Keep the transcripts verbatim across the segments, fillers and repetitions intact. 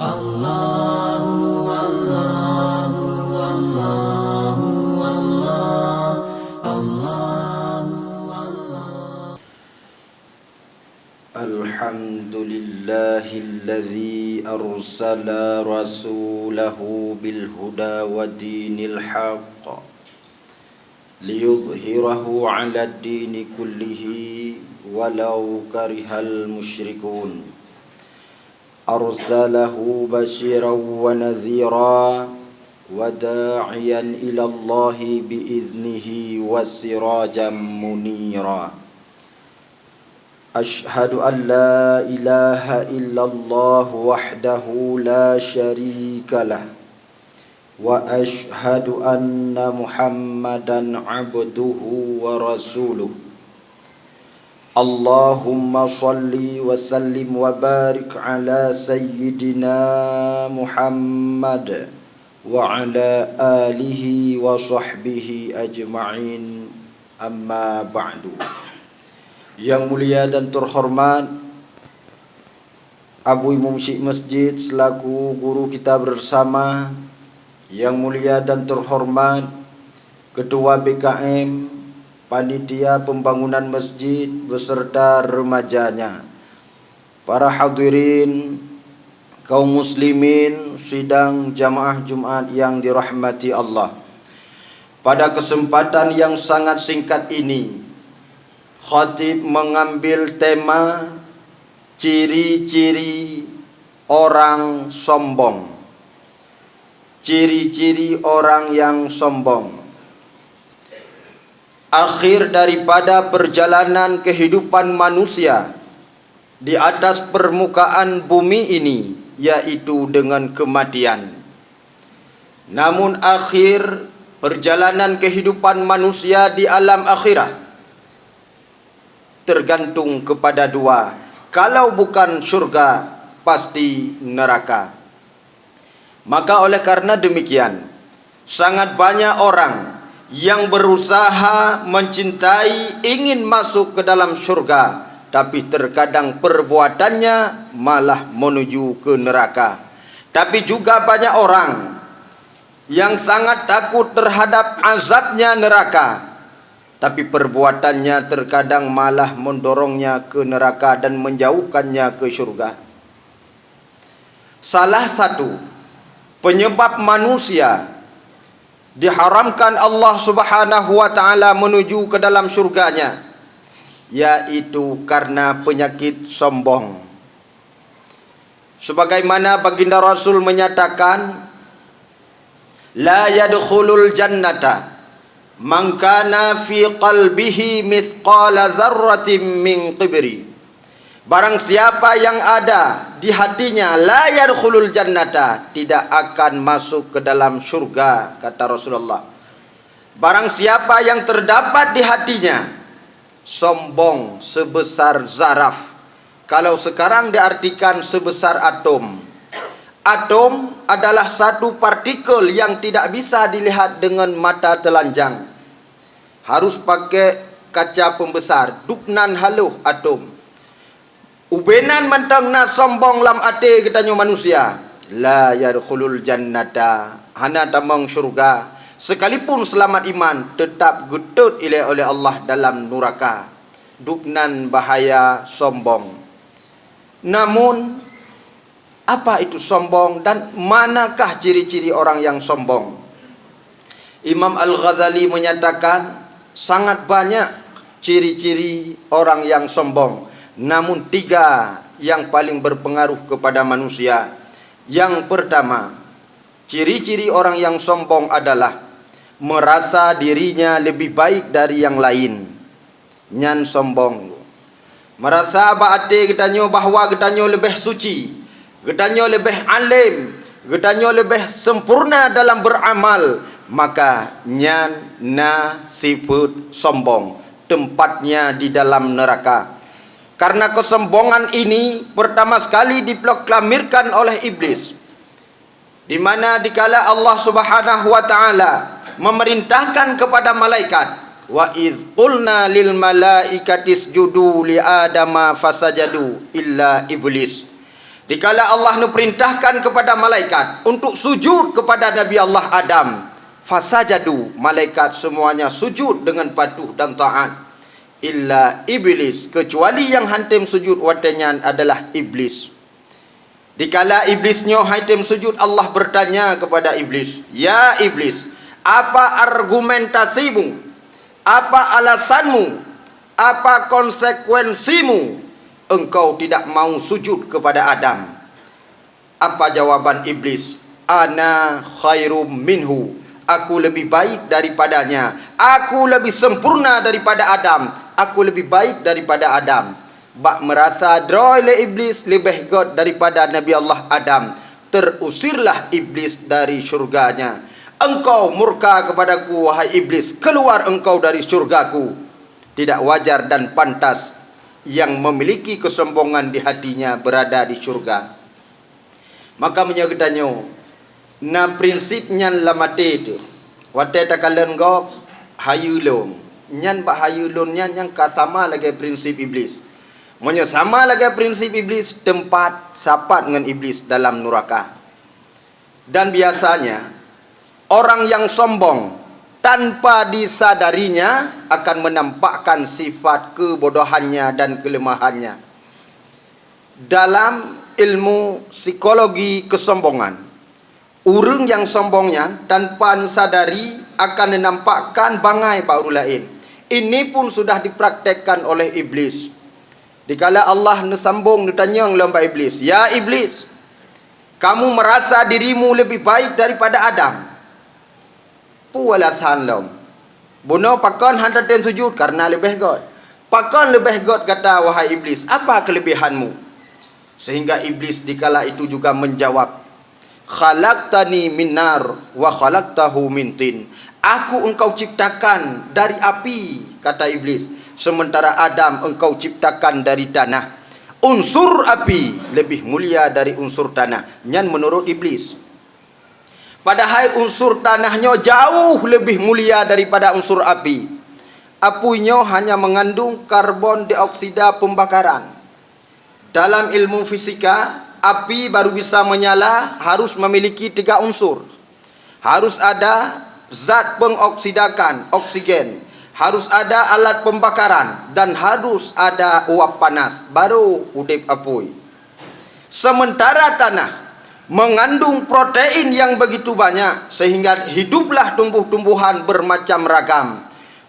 Allahu, Allahu, Allahu, Allah, Allahu, Allah. الحمد لله الذي أرسل رسوله بالهدى ودين الحق ليظهره على الدين كله ولو كره المشركون. أرسله بشيرا ونذيرا وداعيا إلى الله بإذنه وسراجا منيرا. أشهد أن لا إله إلا الله وحده لا شريك له، وأشهد أن محمدا عبده ورسوله. اللهم صل وسلم وبارك على سيدنا محمد وعلى آله وصحبه أجمعين. أما بعد. Yang mulia dan terhormat Abu Imum Syik Masjid selaku guru kita bersama, yang mulia dan terhormat Ketua B K M, Panitia Pembangunan Masjid beserta remajanya, para hadirin, kaum muslimin, sidang jamaah Jumat yang dirahmati Allah. Pada kesempatan yang sangat singkat ini, khatib mengambil tema ciri-ciri orang sombong. Ciri-ciri orang yang sombong. Akhir daripada perjalanan kehidupan manusia di atas permukaan bumi ini, yaitu dengan kematian. Namun akhir perjalanan kehidupan manusia di alam akhirat tergantung kepada dua, kalau bukan syurga, pasti neraka. Maka oleh karena demikian, sangat banyak orang yang berusaha mencintai, ingin masuk ke dalam syurga, tapi terkadang perbuatannya malah menuju ke neraka. Tapi juga banyak orang yang sangat takut terhadap azabnya neraka, tapi perbuatannya terkadang malah mendorongnya ke neraka dan menjauhkannya ke syurga. Salah satu penyebab manusia diharamkan Allah Subhanahu wa Ta'ala menuju ke dalam syurganya, yaitu karena penyakit sombong. Sebagaimana Baginda Rasul menyatakan, "La yadkhulul jannata man kana fi qalbihi mithqala dzarratin min kibri." Barang siapa yang ada di hatinya, "La yadkhulul jannata", tidak akan masuk ke dalam syurga, kata Rasulullah. Barang siapa yang terdapat di hatinya sombong sebesar zarrah, kalau sekarang diartikan sebesar atom. Atom adalah satu partikel yang tidak bisa dilihat dengan mata telanjang. Harus pakai kaca pembesar, dubnan haloh atom. Ubena mantong na sombong lam até geutanyoe manusia, "La yadkhulul jannata", hana tamong syurga, sekalipun seulamat iman, teutap geutot ilée oleh Allah dalam nuraka. Dubnan bahaya sombong. Namun, apa itu sombong dan manakah ciri-ciri orang yang sombong? Imam Al-Ghazali menyatakan, sangat banyak ciri-ciri orang yang sombong, namun tiga yang paling berpengaruh kepada manusia. Yang pertama, ciri-ciri orang yang sombong adalah merasa dirinya lebih baik dari yang lain. Nyan sombong. Meurasa bak até geutanyoe bahwa geutanyoe leubeh suci, geutanyoe leubeh além, geutanyoe leubeh sempurna dalam beuramal, maka nyan na sifeuet sombong, tempatnya di dalam neraka. Karena kesombongan ini pertama sekali diproklamirkan oleh Iblis. Di mana dikala Allah Subhanahu wa Ta'ala memerintahkan kepada malaikat, "Wa idz qulna lil malaikati isjudu li Adama fasajadu illa Iblis." Dikala Allah neuperintahkan kepada malaikat untuk sujud kepada Nabi Allah Adam, fasajadu, malaikat semuanya sujud dengan patuh dan taat. Illa Iblis, kecuali nyang hántom sujud watée nyan adalah Iblis. Dikala Iblis nyoe hántom sujud, Allah bertanya kepada Iblis, "Ya Iblis, apa argumentasimu? Apa alasanmu? Apa konsekuensimu engkau tidak mau sujud kepada Adam?" Apa jawaban Iblis? "Ana khairum minhu." Aku lebih baik daripadanya. Aku lebih sempurna daripada Adam. Aku lebih baik daripada Adam. Bak merasa droe lé Iblis leubeh gét daripada Nabi Allah Adam, terusirlah Iblis dari syurganya. "Engkau murka kepadaku, wahai Iblis, keluar engkau dari syurgaku. Tidak wajar dan pantas yang memiliki kesombongan di hatinya berada di syurga." Maka meunyoe geutanyoe na prinsip nyan lam até teuh, watée takalon gob, hayeue lôn, nyan bak hayeue lôn nyan nyang ka sama lagée prinsip Iblis. Meunyoe sama lagée prinsip Iblis, teumpat sapat ngon Iblis dalam nuraka. Dan biasanya, orang yang sombong tanpa disadarinya akan menampakkan sifat kebodohannya dan kelemahannya. Dalam ilmu psikologi kesombongan, ureuëng nyang sombong nyan tanpa sadari akan menampakkan bangai bak ureuëng laén. Ini pun sudah dipraktekkan oleh Iblis. Dikala Allah neusambong neutanyong lom bak Iblis, "Ya Iblis, kamu merasa dirimu lebih baik daripada Adam?" Peue alasan lom? Bunoe pakon hana tem sujud? Karena leubeh gét. Pakon leubeh gét gata, wahai Iblis? Apa kelebihanmu? Sehingga Iblis dikala itu juga menjawab, "Khalaqtani min nar wa khalaqtahu min tin." "Aku engkau ciptakan dari api," kata Iblis, "sementara Adam engkau ciptakan dari tanah." Unsur api lebih mulia dari unsur tanah. Nyan menurut Iblis. Padahai unsur tanah nyoe jauh leubeh mulia daripada unsur api. Apui nyoe hanya mengandung karbon dioksida pembakaran. Dalam ilmu fisika, api baru bisa menyala harus memiliki tiga unsur. Harus ada zat pengoksidakan, oksigen, harus ada alat pembakaran, dan harus ada uap panas, baru udeb apui. Sementara tanah mengandung protein yang begitu banyak sehingga hiduplah tumbuh-tumbuhan bermacam ragam.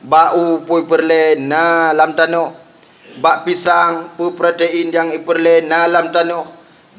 Bak u pui peureulée na lam tanoh, bak pisang pui protein nyang ipeureulée na lam tanoh,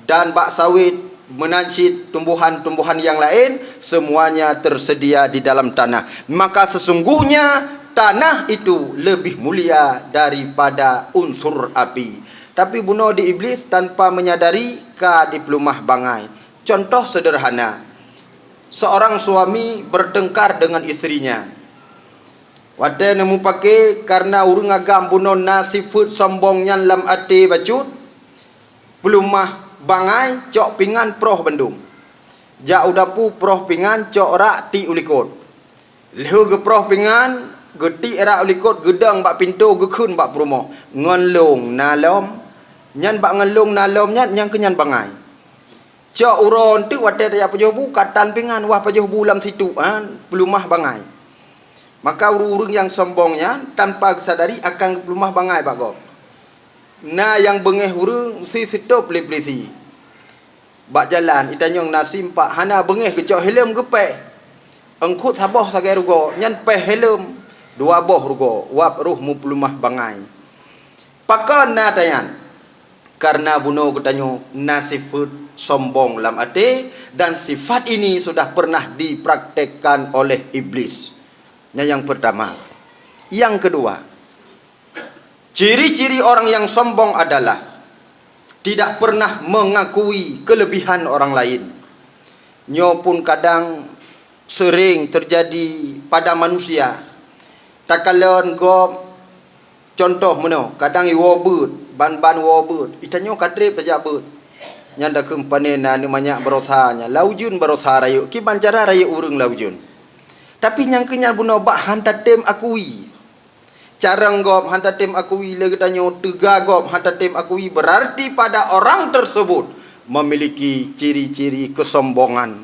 dan bak sawét, meunan cit tumbuhan-tumbuhan nyang laén, semuanya tersedia di dalam tanah. Maka sesungguhnya tanah itu lebih mulia daripada unsur api. Tapi bunoe di Iblis tanpa menyadari ka dipeuleumah bangai. Contoh sederhana, seorang suami bertengkar dengan istrinya. Watée neumupake karena ureuëng agam bunoe na sifeuet sombong nyan lam até bacut, peuleumah bangai, cok pingan proh bandum. Jak u dapu proh pingan, cok rak tiek u likot. Lheueh geuproh pingan, geutiek rak u likot, geudong bak pintoe, geukheun bak peurumoh, "Ngon lôn na lom." Nyan bak "Ngon lôn na lom" nyan, nyang keu nyan bangai. Cok uroe teuk watée tajak pajoh bu, ka tan pingan, wah pajoh bu lam situ, han, peuleumah bangai. Maka ureuëng-ureuëng nyang sombong nyan tanpa geusadari akan geupeuleumah bangai bak gob. Na nyang beungéh ureuëng, si seutôb lé peulisi. Bak jalan, itanyong na sim pak hana beungéh geucok helm geupéh. Eungkot saboh sagai rugoe, nyan péh helm dua boh rugoe, wab roh meupeuleumah bangai. Pakon na tanyan? Karena bunoe geutanyoe na sifeuet sombong lam até, dan sifat ini sudah pernah dipraktekkan oleh Iblis. Nyan nyang pertama. Yang kedua, ciri-ciri orang yang sombong adalah tidak pernah mengakui kelebihan orang lain. Nyoe pun kadang sering terjadi pada manusia. Takalon gob, contoh meunoe, kadang iwoe beuet, ban-ban woe beuet, itanyoe ka treb tajak beuet. Nyan dakeuem pane na aneuk manyak barosa nyan, laujeuen barosa rayeuk, kiban cara rayeuk ureuëng laujeuen. Tapi nyang keu nyan bunoe bak han tatem akui. Carông gob han tatem akui lé geutanyoe, teuga gob han tatem akui, berarti pada orang tersebut memiliki ciri-ciri kesombongan.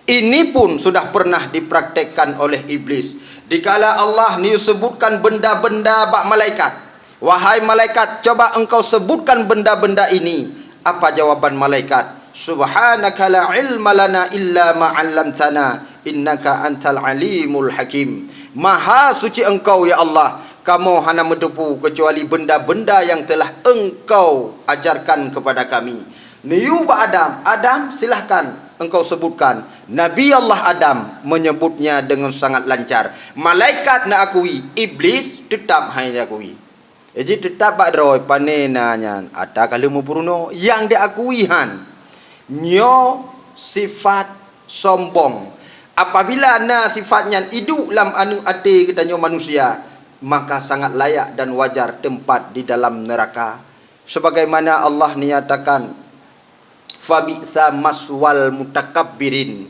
Ini pun sudah pernah dipraktekkan oleh iblis. Dikala Allah neusebutkan benda-benda bak malaikat, "Wahai malaikat, coba engkau sebutkan benda-benda ini." Apa jawaban malaikat? "Subhanaka la ilma lana illa ma 'allamtana, innaka antal alimul hakim." Maha suci Engkau, ya Allah, kamoe hana meuteupeue keucuali benda-benda nyang telah Engkau ajarkan kepada kami. Neuyue bak Adam, "Adam, silahkan engkau sebutkan." Nabi Allah Adam menyebutnya dengan sangat lancar. Malaikat neuakui, iblis teutab hai neuakui. Jadi teutab bak droe pane na nyan, ata ka lheueh meupeurunoe, nyang diakui han. Nyoe sifat sombong. Apabila na sifat nyan iduek lam aneuk até geutanyoe manusia, maka sangat layak dan wajar teumpat di dalam neuraka. Sebagaimana Allah nyatakan, "Fabi'sa maswal mutakabbirin."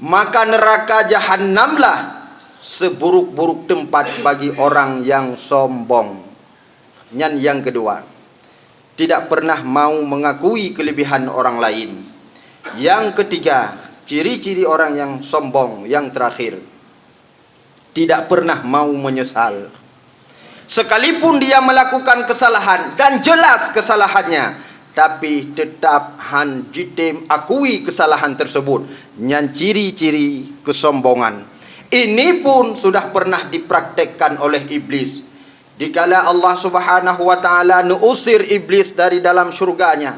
Maka neuraka Jahannamlah seburuk-buruk teumpat bagi orang nyang sombong. Nyan nyang keudua, tidak pernah mau mengakui kelebihan orang lain. Nyang keutiga, ciri-ciri orang nyang sombong. Nyang teurakhir, tidak pernah mau menyesal. Sekalipun dia melakukan kesalahan dan jelas kesalahannya, tapi tetap han jitem akui kesalahan tersebut. Nyan ciri-ciri kesombongan. Ini pun sudah pernah dipraktekkan oleh iblis. Dikala Allah Subhanahu wa Ta'ala neuusir iblis dari dalam syurga-Nya,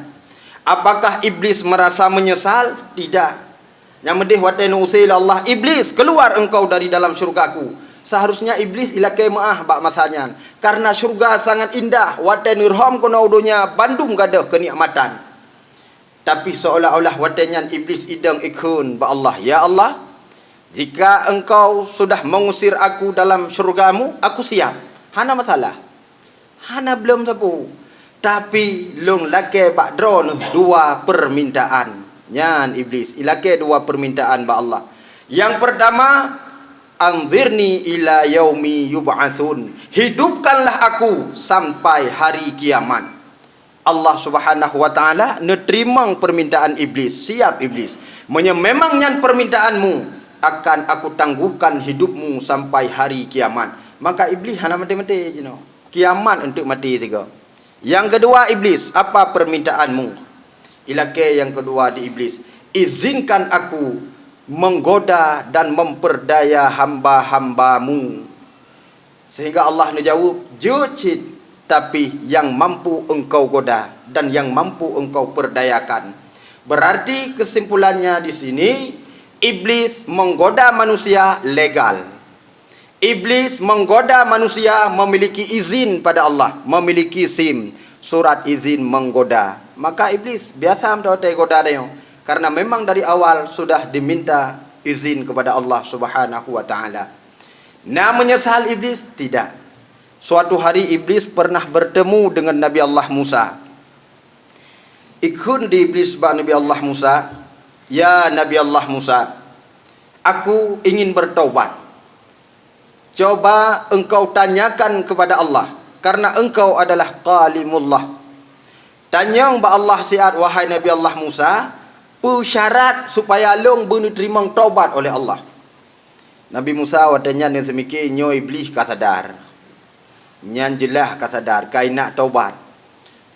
apakah iblis merasa menyesal? Tidak. Nyang meudeh watée neuusé lé Allah, "Iblis, keluar engkau dari dalam syurga-Ku." Seharusnya iblis ilakée meuáh bak masa nyan, karena syurga sangat indah, watée neurhom keunoe u donya bandum gadôh keunikmatan. Tapi seolah-olah watée nyan iblis idong ikheun bak Allah, "Ya Allah, jika Engkau sudah mengusir aku dalam syurga-Mu, aku siap, hana masalah." Hana blom sapeue. Tapi lôn lakée bak droeneuh dua peumintaan. Nyan iblis ilakée dua peumintaan bak Allah. Nyang peurtama, "Anzirni ila yaumi yub'atsun." Hidupkanlah aku sampai hari kiamat. Allah Subhanahu wa Ta'ala neuteurimong peumintaan iblis. Siap iblis. Meunyoe memang nyan peumintaanmu, akan aku tangguhkan hidupmu sampai hari kiamat. Maka iblis hana maté-maté jinoe. Kiamat eunteuk maté sigoe. Nyang keudua, iblis, apa peumintaanmu? Ilakée nyang keudua di iblis, "Izinkan aku menggoda dan memperdaya hamba-hamba-Mu." Sehingga Allah neujaweueb, "Jeuet cit, tapi nyang mampu engkau goda dan nyang mampu engkau perdayakan." Berarti kesimpulannya di sini, iblis menggoda manusia legal. Iblis menggoda manusia memiliki izin pada Allah, memiliki sim, surat izin menggoda. Maka iblis biasa meutoe goda tanyoe, karena memang dari awal sudah diminta izin kepada Allah Subhanahu wa Ta'ala. Na menyesal iblis? Tidak. Suatu hari iblis pernah bertemu dengan Nabi Allah Musa. Ikheun di iblis bak Nabi Allah Musa, "Ya Nabi Allah Musa, aku ingin bertaubat. Coba engkau tanyakan kepada Allah, karena engkau adalah kalimullah. Tanyong bak Allah siat, wahai Nabi Allah Musa, peue syarat supaya lôn beuneuteurimong taubat oleh Allah." Nabi Musa watée nyan nyang seumike nyoe iblis ka sadar. Nyan jeulaih ka sadar, ka inyak taubat.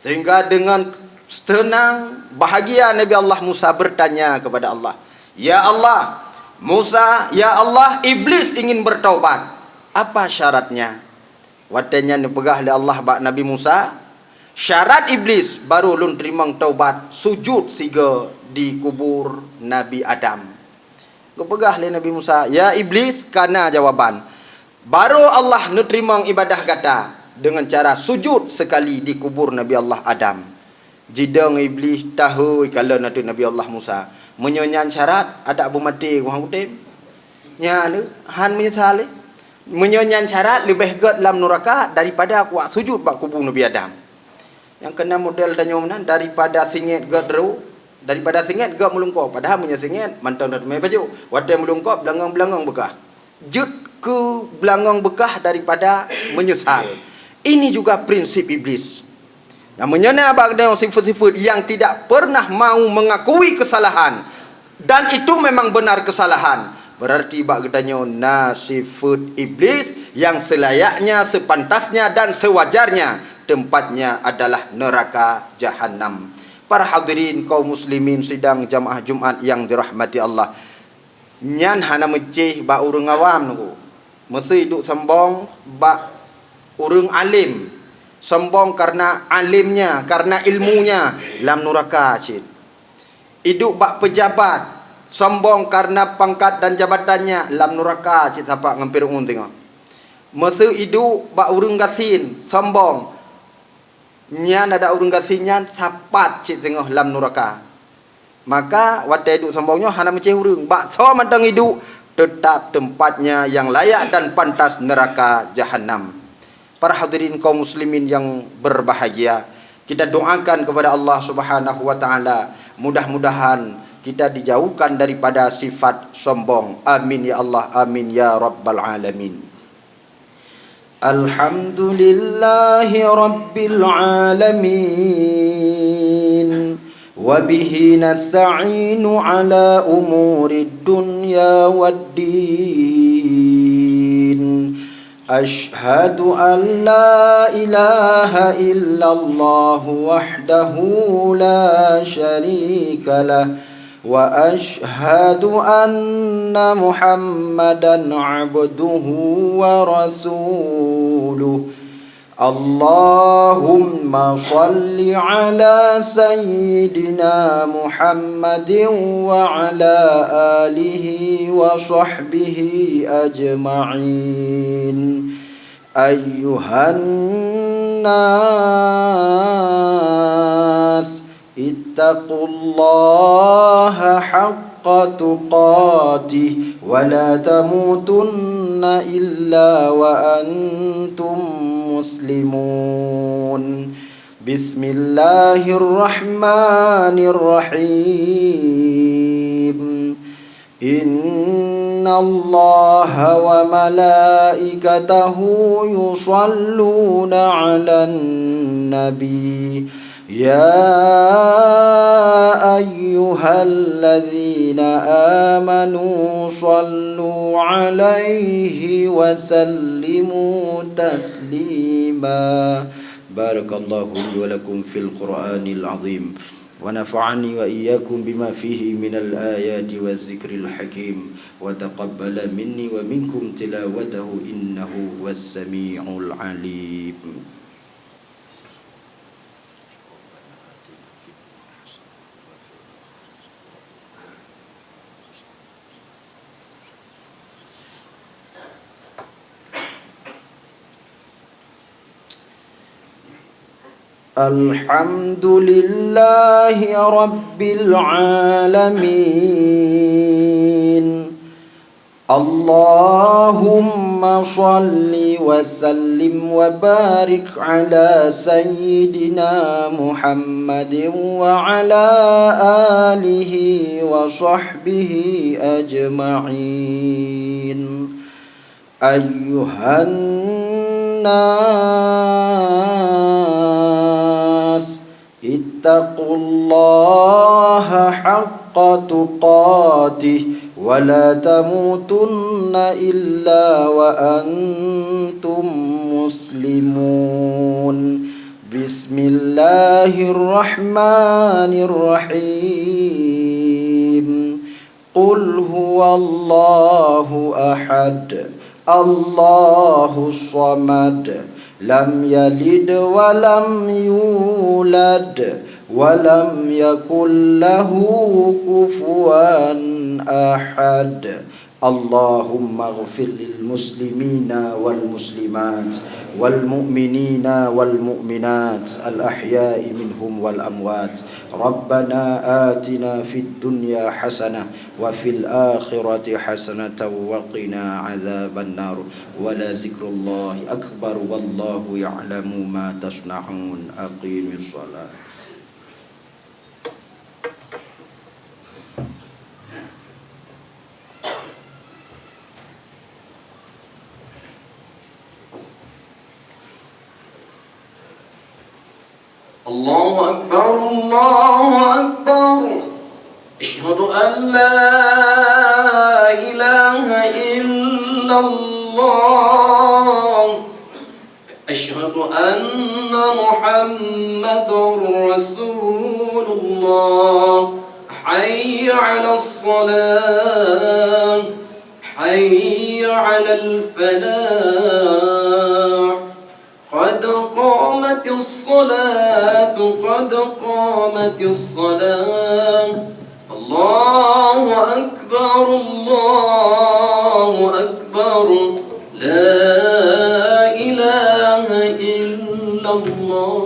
Sehingga deungon seunang, bahagia Nabi Allah Musa bertanya kepada Allah, "Ya Allah, Musa, ya Allah, iblis ingin bertaubat. Apa syaratnya?" Watée nyan neupeugah lé Allah bak Nabi Musa, "Syarat iblis baru lôn teurimong taubat, sujud sigoe di kubur Nabi Adam." Geupeugah lé Nabi Musa, "Ya iblis, kana jawaban. Baru Allah neuteurimong ibadah gata deungon cara sujud seukali di kubur Nabi Allah Adam." Jidong iblis, "Tahôi kalon ateueh Nabi Allah Musa. Meunyoe nyan syarat, adak beumaté kuhang kutem. Nyan han meunyeusal lé. Meunyoe nyan syarat, leubeh gét lam nuraka daripada kuwak sujud bak kubu Nabi Adam." Nyang keunan model tanyoe meunan, daripada singét gét ro, daripada singét gét meulungkop. Padahai meunyoe singét mantong tateumé pajoh. Watée meulungkop, beulangong-beulangong beukah. Jeuet keu beulangong beukah daripada meunyeusal. Ini juga prinsip iblis. Nah, meunyoe na bak geutanyoe sifeuet-sifeuet nyang tidak pernah mau mengakui kesalahan, dan itu memang benar kesalahan, berarti bak geutanyoe na sifeuet iblis yang selayaknya, sepantasnya, dan sewajarnya tempatnya adalah neraka jahanam. Para hadirin kaum muslimin sidang jamaah Jumat yang dirahmati Allah, nyan hana meucéh bak ureuëng awam, Teungku. Meuseu iduek sombong bak ureuëng além, sombong karena alémnya, karena ilmunya, lam nuraka cit. Iduek bak peujabat, sombong karena pangkat dan jabatannya, lam nuraka cit sapat ngon Fir'aun teungoh. Meuseu iduek bak ureuëng gasien, sombong, nyan adak ureuëng gasien nyan sapat cit teungoh lam nuraka. Maka watée iduek sombong nyoe hana meucéh ureuëng, bak soe mantong iduek, teutap tempatnya yang layak dan pantas neraka jahanam. Para hadirin kaum muslimin yang berbahagia, kita doakan kepada Allah Subhanahu wa Ta'ala, mudah-mudahan kita dijauhkan daripada sifat sombong. Amin ya Allah, amin ya Rabbal Alamin. الحمد لله رب العالمين، وبه نستعين على أمور الدنيا والدين. أشهد أن لا إله إلا الله وحده لا شريك له، وأشهد أن محمدا عبده ورسوله. اللهم صل على سيدنا محمد وعلى آله وصحبه أجمعين. أيها الناس، اتقوا الله حق تقاته ولا تموتن إلا وأنتم مسلمون. بسم الله الرحمن الرحيم. إن الله وملائكته يصلون على النبي، يا أيها الذين آمنوا صلوا عليه وسلموا تسليما. بارك الله لي ولكم في القرآن العظيم، ونفعني وإياكم بما فيه من الآيات والذكر الحكيم، وتقبل مني ومنكم تلاوته إنه هو السميع العليم. الحمد لله رب العالمين. اللهم صل وسلم وبارك على سيدنا محمد وعلى آله وصحبه أجمعين. أيها الناس، اتقوا الله حق تقاته ولا تموتن إلا وأنتم مسلمون. بسم الله الرحمن الرحيم. قل هو الله أحد، الله الصمد، لم يلد ولم يولد، ولم يكن له كفوا أحد. اللهم اغفر للمسلمين والمسلمات، والمؤمنين والمؤمنات، الأحياء منهم والأموات. ربنا آتنا في الدنيا حسنة وفي الآخرة حسنة وقنا عذاب النار. ولذكر الله أكبر والله يعلم ما تصنعون. أقيموا الصلاة. الله أكبر، الله أكبر. أشهد أن لا إله إلا الله. أشهد أن محمد رسول الله. حي على الصلاة. حي على الفلاح. قد قامت الصلاة، قد قامت الصلاة. الله أكبر، الله أكبر. لا إله إلا الله.